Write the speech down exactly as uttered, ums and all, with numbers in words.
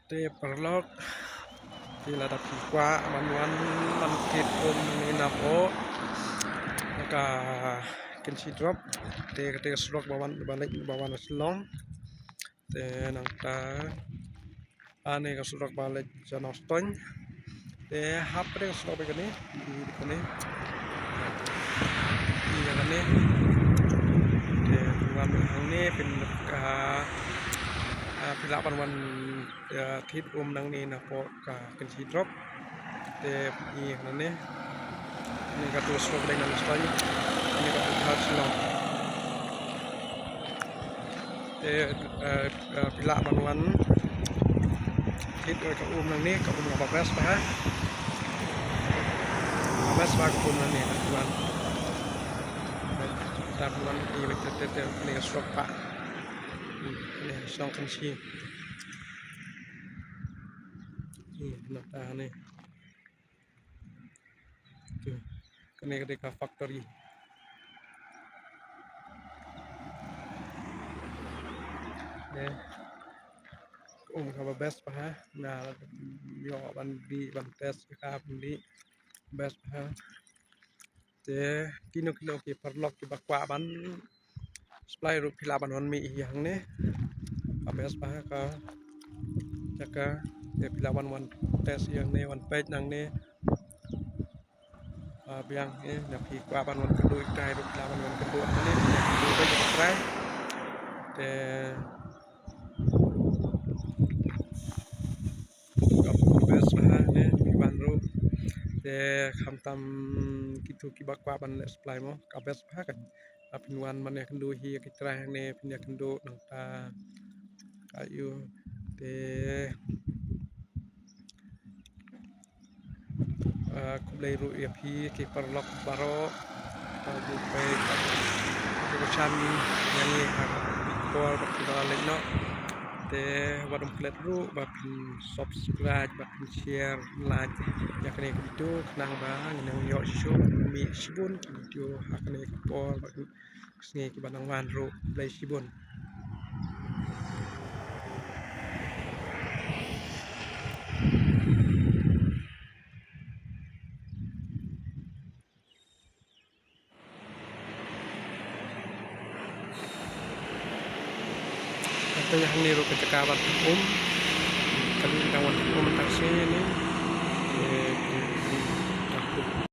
Te paralok, te lada phi kwah ban wan ban thied um nangne napoh ka Kynshi Drop, te kata ka surok ba wan, ba leit, ba wan Shillong. Te nangta, kane ka surok ba leit sha Nongstoiñ. Te hap kane ka surok ba kane, ïa kane. Ïa kane. Te wan hangne phin, ah, ah, phi lah ban wan, ah, thied um nangne napoh ka Kynshi Drop. Te ïa kane. Kane ka tu surok ba leit Nongstoiñ. Kane ka tu Shillong. Te, eh, eh, phi lah ban wan thied ka um nangne, ka um kaba best bha. Ka best bha ka um nangne, wan. Te wan, ïa, te, te, te, kane ka surok ba. Kane Shillong Kynshi. Ïa, nangta ne. Tu. Kane ka dei ka factory. Ne. Um kaba best bha. Nga ïoh ban dih, ban test ka, ban dih. Best bha. Te kino kino ki paralok kiba kwah ban supply ruh phi lah ban wan mih ïa hangne. Ka best bha ka jaka, te phi lah ban wan test ïa hangne, wan peit nangne. Ah, biang, eh, lada phi kwah ban wan kynduh ïa ki trai ruh phi lah ban wan kynduh hangne, phi lah kynduh beit ïa ki trai. Te ka best bha ne, phi ban ruh. Te khamtam kito kiba kwah ban leh supply mo, ka best bha kan. Lada phin wan ban ïakynduh hi ïa ki trai hangne, phin ïakynduh nangta ka ïu. Te, ah, khublei ruh ïa phi ki paralok baroh. Ba ju peit, ba ju kyrshan ïa ngi ha ka por ba ki ba la leit noh. Te wat ym klet ruh ba phin subscribe, ba phin share, like ïa kane ka video khnang ba ngin nang ïoh shuh shuh ban mih shibun ki video ha kane ka por bad ki sngi kiba nang wan ruh. Khublei shibun. Kata hangne ruh ka jaka ban um. Kali ka wan um tang sini. Eh, ka um.